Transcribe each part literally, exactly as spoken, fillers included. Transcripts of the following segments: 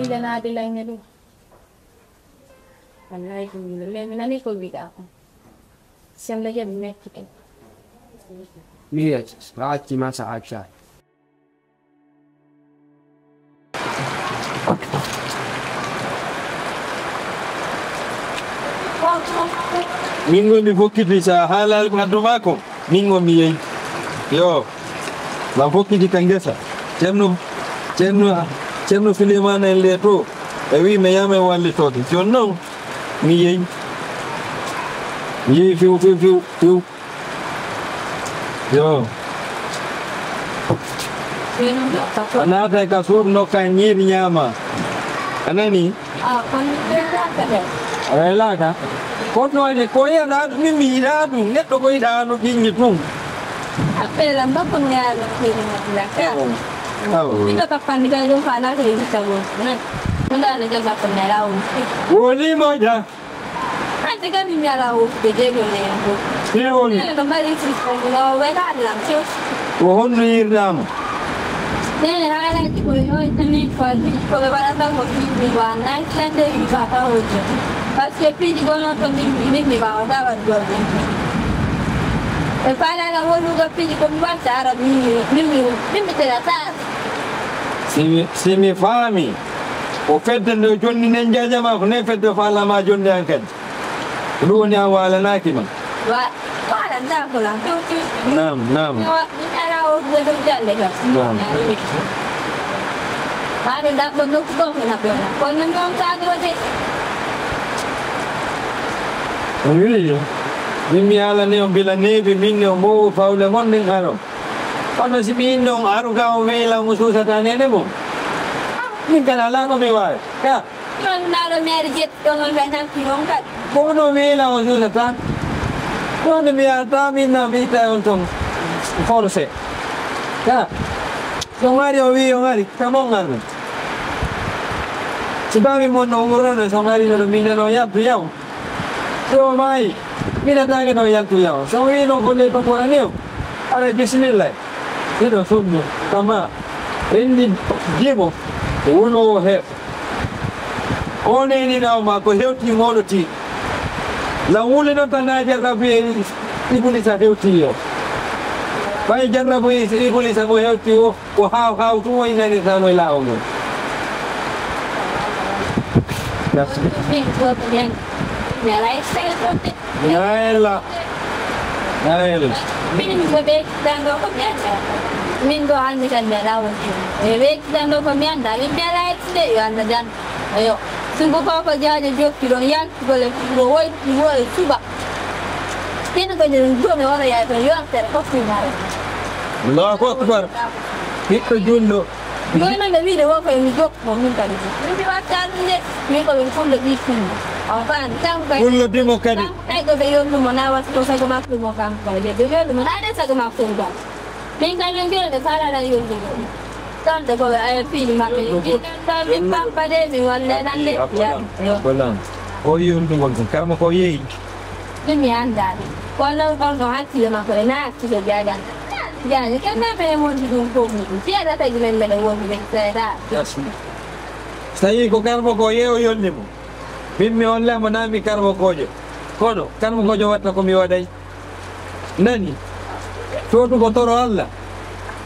Janaade laŋŋe ɗum. Wallahi ko mi nani ko mbiɗa ko. Sella heɓi metti ɗum. Miyet, a acci masa acca. Min ngon mi fokkiti sa haalal ko addu maako. Min ngon mi yehi. Yo. Ma fokkiti ka ngesa. Ceerno, Ceerno, Ceerno Suleymana en le to. E wi mi yama e wallitooɓe. Jooni noon, mi yehi. Mi yehi few, few, few, few. Yo. A naata ka suudu nokka ñiiri ñaama. A nani? A welaaka? Ko noone, ko yiɗaa ɗum, min mi yiɗaa ɗum. Neɗɗo ko yiɗaa no ɓiññi ɗum. A ɓeela mbakko ñaama, ɓeela mbakko. Awa. Ɓiɗɗo ka fandi ka ɗum fa naata e yiɗa mo. Ɗum ɗaane ka mbakko ñaama. Woni mo ja. Hannde kadi mi alaa woppude jeeɗiɗo e am fof. Ɗi woni? Ene no mbaɗi système no waylaade lam fof. Ko honno yiirdaama? Ɗee haalaaji ko yo en tami ko ko ɓe mbaɗata ko fii mi waannaaki tan de mi faata hojja. Parce que piiji gonoto min min mi waawata waɗde ɗo. Ɓe faalaaka wolugo piiji ko mi watta ara min mi min mi min mi tela taas. Si mi si mi faami ko fedde nde jonni nen jaajama ko nen fedde faalaama jonni an kadi. Ko ɗum woni a waalanaaki ma. Wa- Waalanta ko lan. Naam, naam. Wa- mi ara o ko ɗum jalle kam. Naam. Haa ɗo ɗaɓɓo nokku ɗo ko naɓɓo. Kono noon kaa ɗo de. O wiyi, min mi alani on bila neeɓi min ne o moowo fawle mon nden aron. Kono si mi inno on aru ga on weyla mo suusata nene mum. Min kala alaa ko mi waawi. Ka. Ɗon naɗo maire ƴetti ɗon on ɓe nanti ɗon kadi. Ko ɗo mi ila o juula tan. Ɗon mi yalta min na mi tawi on ton. Forcé. Ka. So ngari o wi o ngari. Ka mon ngarmi. Si bawi mon no umuro no so ngari no min no yabdu yaw. So mayi. Mina tage no yaltu yaw. So wi no golle to ko aniw. Ara bismillah. Hiɗo sunnu kama. Indi dimo. Wuno o heɓ. O neeninaawo ma ko hewti moɗoti. Lan wuli noon tan na jarrabu e Ibulisa hewti yo. Ɓay jarrabu e Ibulisa mo hewti o ko haaw haaw tun o inanirtano e laawol ngol. Merci. Naayla. Naayla. Min ko ɓeytitanɗo ko mi annda. Min ɗo hannde kadi mi alaa wonde. E ɓeytitanɗo ko mi annda. Min mi alaa yettude yo Allah jan. Eyo. Sungo ko ko jaajo jokki ɗon yaltugol e ɗo woyti wo e suba. Kene ko ɗen ɗo mi wara yaay ko yontere fof mi mara. Allahu akbar. Ɓiɗɗo julɗo. Ɗo nan ɓe wiide wo ko mi jokki. Ko min kadi. Min mi watta ɗum de. Min ko min fullo ɓi fullo. On faami tan kay. Fullo dimo kadi. Tan kay ko ɓe yollumo na watta ko sago makko mo kam kay de. Ɓe yollumo na de sago makko mo kam. Min kay min kewde kala ala yollugo. Tan de ko ɓe aya piiji maɓɓe. Tan min pampa de min walle nan de. Ko lan. Ko yollugo ɗum. Kama ko yehi. Min mi anndaa ɗum. Kono on ɗon hakkille makko e na hakkille jaajan. Jaajan, ken na ɓe wonde ɗum fof ɗum. Fiyaɗa tagi men mbeɗa wonde seeɗa. Yes. So tawii ko karmo ko yeewo yolni mo. Min mi holla mo naa mi karmo koojo. Kono karmo koojo watta ko mi waɗay. Nani? Fewtu ko toro Allah.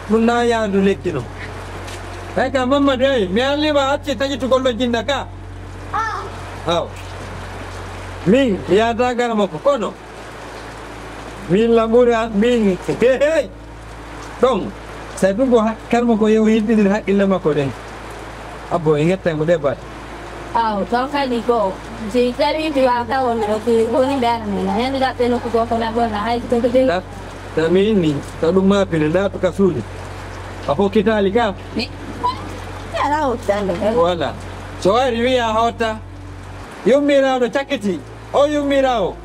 Ɗum na yaadu lekki no. Ey ka Mammadu ey, mi alliima acce taƴitugol ɗo jinna ka. Aw. Min, mi yaada garma ko kono. Min lamɓuri an, min, hey, hey. Ɗon, so ɗum ko ha-, karma ko yew yiltindiri haqqille makko ɗen. Abbo, e ngetta mo ɗe baɗe. Aw, ɗon kadi ko, si tawi mi wawata wonde ɗo, ko woni ɓe arani, hen ɗaɓɓe nokku goo ko na ɓonna, hay ko ko de. Ɗa, ɗa mi inni, ɗa ɗum ma pine, ɗa to ka suudu. A fokkitaali ka? Mi, ala o tande. Voilà. So ari wiya hotta, yummiraaɗo cakkiti. O yummiraawo,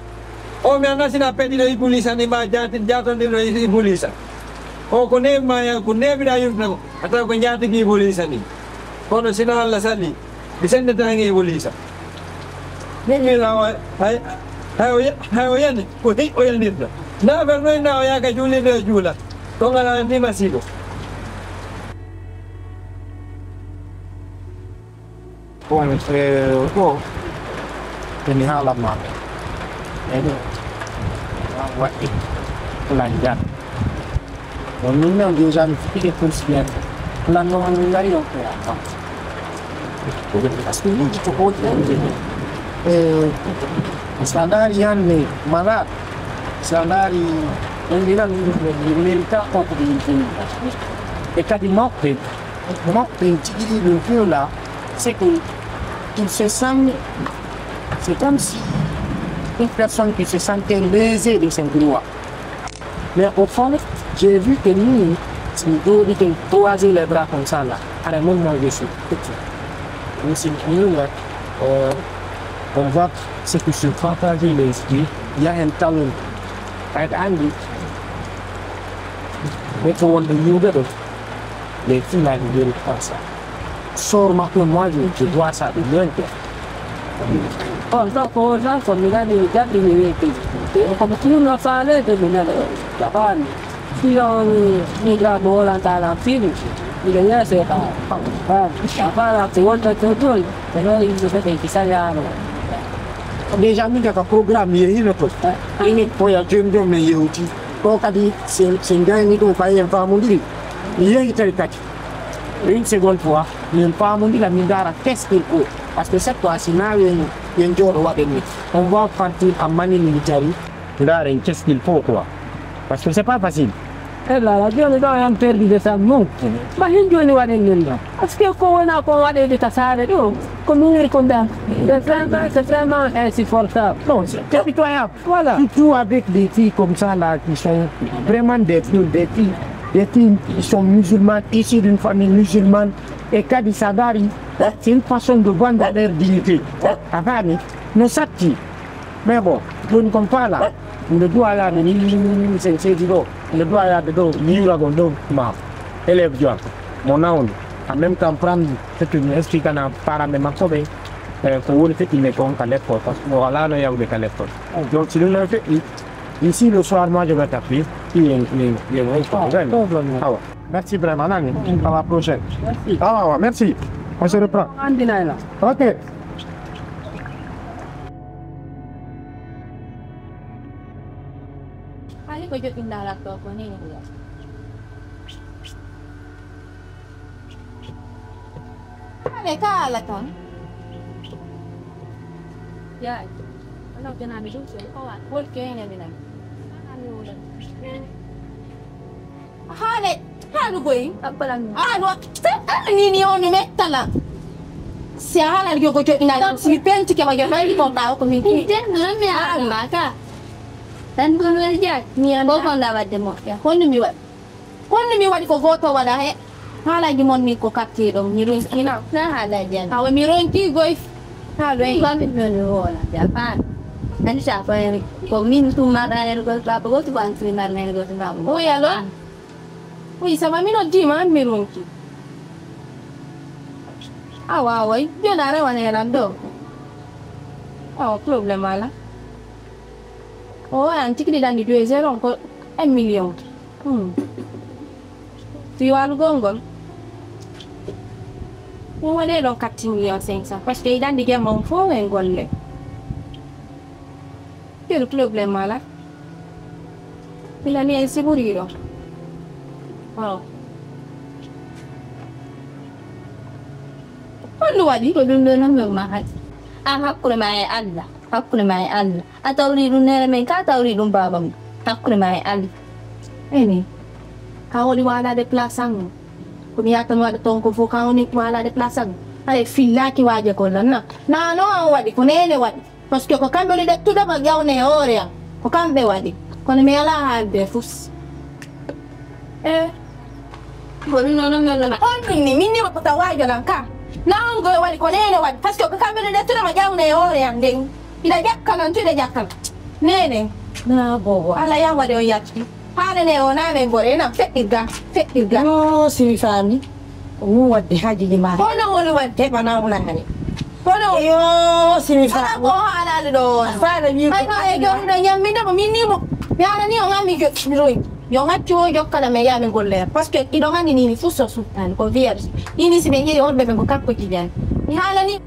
o mi anndaa sina peɗiɗo Ibulisa ni ma jaati-, jaatondirɗo Ibulisa. O ko neeɓi ma ya-, ko neeɓiɗa yummiraawo, a tawa ko jaatigi Ibulisa ni. Kono sina Allah sali, mi sendetaange Ibulisa. Yummiraawo, hay, hay o ya-, hay o yani, ko hi o yanirta. Na ɓernoy na o yaaka juulirde o juula. Ko ngala ni masibo. Bon, eh, ko, emi haalan ma. Eɗo waɗi plan jam. Bon, min noon déjà mi fuɗɗike considéré plan noon min ngari o ko. Parce que min ko ɓooyi ɗon. Eh, so a ndaari hannde malade, so a ndaari ɓe mbiran mérita koko ɓe yimɓe. E kadi mawɓe, mawɓe tigi ɗi ɗum fiwla, c'est que il se sent, c'est comme si une personne qui se sentait lésée de ses droits. Mais au fond, j'ai vu que nous, si nous décidons de croiser les bras comme ça, là, à un moment, je suis petit. Nous, si nous, euh, on voit ce qui se partage les idées, il y a un talent. Right? And we go on the new level. Les filles là, ils veulent faire ça. Sors maintenant, moi, je, je vois ça de loin, quoi. Oh, ça, pour ça, ça me donne une date de vérité. Comme tu n'as pas l'air de me donner la parole. Si on est là, bon, là, dans la file, il est là, c'est pas, pas, pas, pas là, c'est autre chose. C'est là, il se fait des petits salaires. Déjà, nous, il y a un programme, il y a une autre. Il est pour y a deux millions, mais il y a aussi. Ko kadi, c'est, c'est un gars, il est pas un femme, on dirait. Il y a une telle carte. Une seconde fois, min paamondira, min ndaara qu'est-ce qu'il faut. Parce que cette fois-ci, na yen, yen jooɗo waɗen ni. On va partir en Mali militaire. Ndaaren qu'est-ce qu'il faut quoi. Parce que c'est pas facile. E lala, jooni ɗo en perdu de temps mum. Ma hin jooni waɗen nin ɗo. Parce que ko wona ko waɗede ka saare ɗo, ko min ko mbiyan. C'est vraiment, c'est vraiment insupportable. Non, c'est pitoyable. Voilà. Surtout avec des filles comme ça là, qui sont vraiment des filles, des filles, des filles qui sont musulmanes, issues d'une famille musulmane. Et kadi sa ndaari, c'est une façon de vendre leur dignité. A faami? No satti. Mais bon, jooni comme ça là, nde duwa yaade ni, sen seedi ɗo, nde duwa yaade ɗo, yiwragol ɗo, ma élève jo am, mo nawni, en même temps prendre, c'est que mi explique na parents ɓe makko ɓe, eh, ko woni feƴƴinde kon ka l'école, parce que o alaa no yawde ka l'école. Donc, si ɗum ɗon feƴƴi, ici le soir, moi, je vais t'appeler. Puis, il y a une, il y a une, il y a une réponse. Vraiment. Awa. Merci vraiment, nani. À la prochaine. Merci. Awa, awa, merci. On se reprend. Andinayla. Ok. Ay, ko joɗɗinɗa laptop ko ni. Haalay ka haala tan. Yaay. Wala o janaani ɗum so ko wa. Wol kene mi nan. Haalay, haalu goy. Abbalan. Haalu. Ala ni ni on mettala. Si a haalani jogo joɗɗina si mi penti ke ma joɗɗina ko ɓaawo ko min. Ɗum ten ɗum mi haalma ka. Tan ɗum wel jaaj. Mi an ko kon la wadde mo. Honno mi waɗi? Honno mi waɗi ko gooto waɗa he haalaaji mon ni ko kattiiɗo mi ronki na. Na haalaaji an. Awa mi ronki goy. Haalay. Ko mi non mi wona. Ya fa. Ani sa fa ko min tu mara en go ba ko tu ban tu mara en go ba. O yalo. Wi sama mi noddiima an mi ronki. Awa, awa, jooni a rewane lan ɗo. Awa, problème ala. O wayan tigi ɗi ɗanɗi deux zéro ko un million. Hmm. Fi walugol ngol. Ɗum waɗe ɗon quatre millions cinq cents. Parce que ɗi ɗanɗi gemma on fof en golle. Jooni problème ala. Mi nani en siboriiɗo. Waaw. Honɗum waɗi? Ko ɗum ɗo non mi ma haɗi. An hakkunde ma e Allah. Hakkunde ma e Allah. A tawri ɗum nene men ka tawri ɗum baaba mum. Hakkunde ma e Allah. Eni. Ka woni waalade place an. Ko mi yahata mi waɗa toon ko fof ka woni waalade place an. Hay fillaaki waaje ko lan na. Na no an waɗi ko nene waɗi. Parce que ko kamɓe woni ƴettude ma ƴawne e hoore am. Ko kamɓe waɗi. Kono mi alaa haalde e fus. E. Ko ɗum noon, noon, noon, noon. On ɗum ni, min ni ko tawa jolan ka. Na on goyo waɗi ko nene waɗi. Parce que ko kamɓe woni ƴettude ma ƴawne e hoore am nden. Ina ƴakka noon, tuɗe ƴakka. Nene. Na bobo. Ala yam waɗi on yatti. Haalane o na men bore na feɗɗirga, feɗɗirga. Yo, si mi faami. Ko ɗum waɗde haaji limaare. Kono woni waɗde bana wonani. Kono yo, si mi faami. Ko haalaali ɗo. Faala wi ko. Ay, no e jomɗo ñamminda mo min ni mo. Mi haalani o ngam mi joɗɗiroy. Yo ngaccu o jokkana men yaa min golle. Parce que iɗo ngandi ni ni fuu so suttani ko vierge. Ini si ɓe ƴeewi on ɓe ɓe ko kanko jijani. Mi haalani.